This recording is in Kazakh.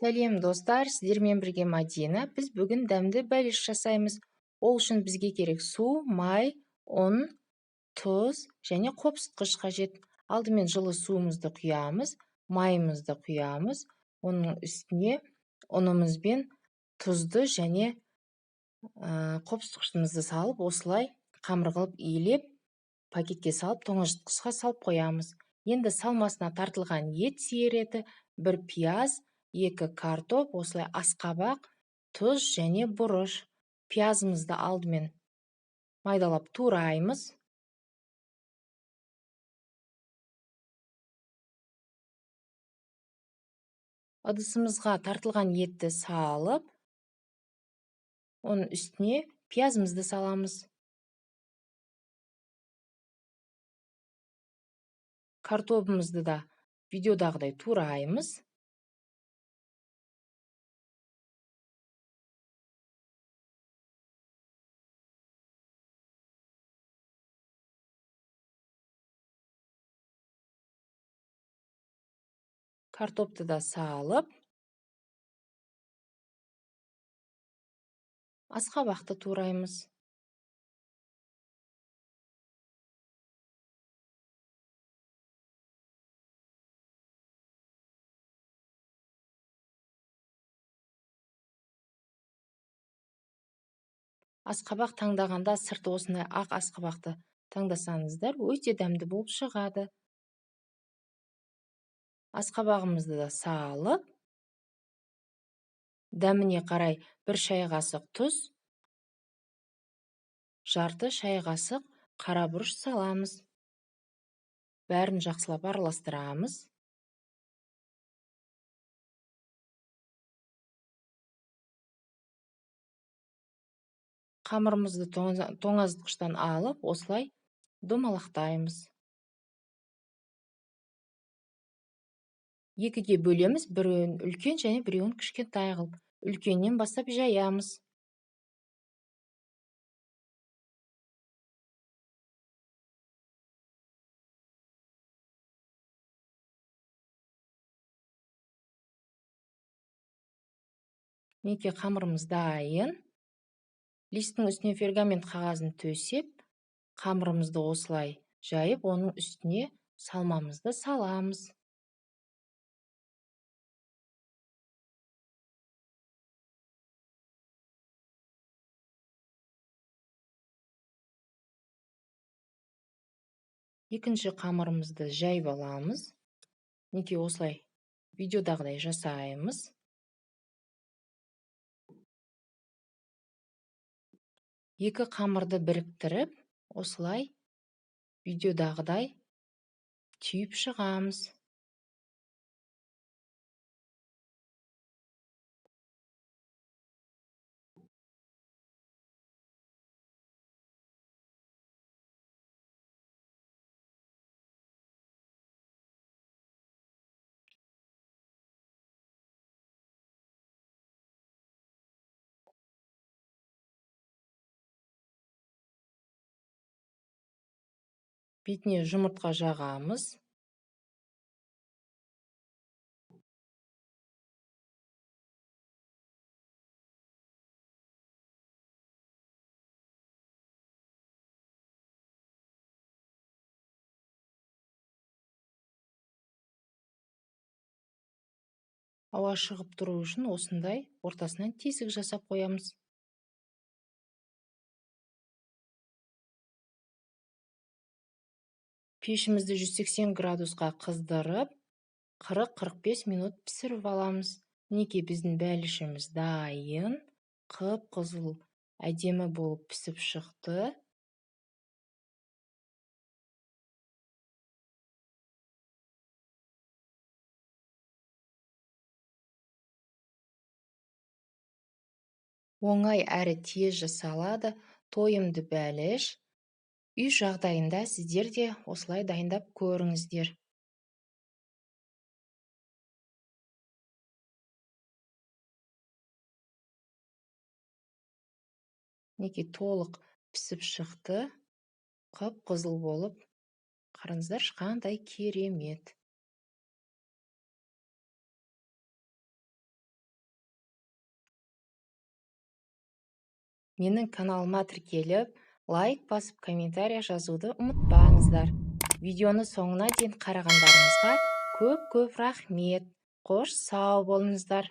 Сәлем, достар! Сіздермен бірге Мадина. Біз бүгін дәмді бәліш жасаймыз. Ол үшін бізге керек су, май, ұн, тұз және қопсытқыш қажет. Алдымен жылы суымызды құямыз, майымызды құямыз, оның үстіне ұнымыз бен тұзды және қопсытқышымызды салып, осылай қамыр қылып илеп, пакетке салып, тоңазытқышқа салып қоямыз. Енді салмасына тартылған ет, сиыр еті, бір пияз, 2 картоп, осылай асқабақ, тұз және бұрыш. Пиязымызды алдымен майдалап тураймыз. Ыдысымызға тартылған етті салып, оның үстіне пиязымызды саламыз. Картобымызды да видеодағыдай тураймыз. Картопты да салып, асқабақты тураймыз. Асқабақ таңдағанда сырты осындай ақ асқабақты таңдасаңыздар, өте дәмді болып шығады. Асқабағымызды да салып, дәміне қарай 1 шай қасық тұз, жарты шай қасық қара бұрыш саламыз. Бәрін жақсылап араластырамыз. Қамырымызды тоңазытқыштан алып, осылай домалақтаймыз. Екіге бөлеміз, біреуін үлкен және біреуін кішкентай қылып. Үлкеннен бастап жаямыз. Мінекей, қамырымыз дайын. Листтің үстіне пергамент қағазын төсеп, қамырымызды осылай жайып, оның үстіне салмамызды саламыз. Екінші қамырымызды жайып аламыз. Мінекей, осылай видеодағыдай жасаймыз. Екі қамырды біріктіріп, осылай видеодағыдай түйіп шығамыз. Бетіне жұмыртқа жағамыз. Ауа шығып тұру үшін осындай ортасынан тесік жасап қоямыз. Пешімізді 180 градусқа қыздырып, 40-45 минут пісіріп аламыз. Мінекей, біздің бәлішіміз дайын, қып-қызыл әдемі болып пісіп шықты. Оңай әрі тез жасалады, тойымды бәліш. Үй жағдайында сіздер де осылай дайындап көріңіздер. Мінекей, толық пісіп шықты, қып-қызыл болып. Қараңыздаршы, қандай керемет. Менің каналыма тіркеліп, лайк басып, комментарий жазуды ұмытпаңыздар. Видеоны соңына дейін қарағандарыңызға көп-көп рахмет. Қош, сау болыңыздар.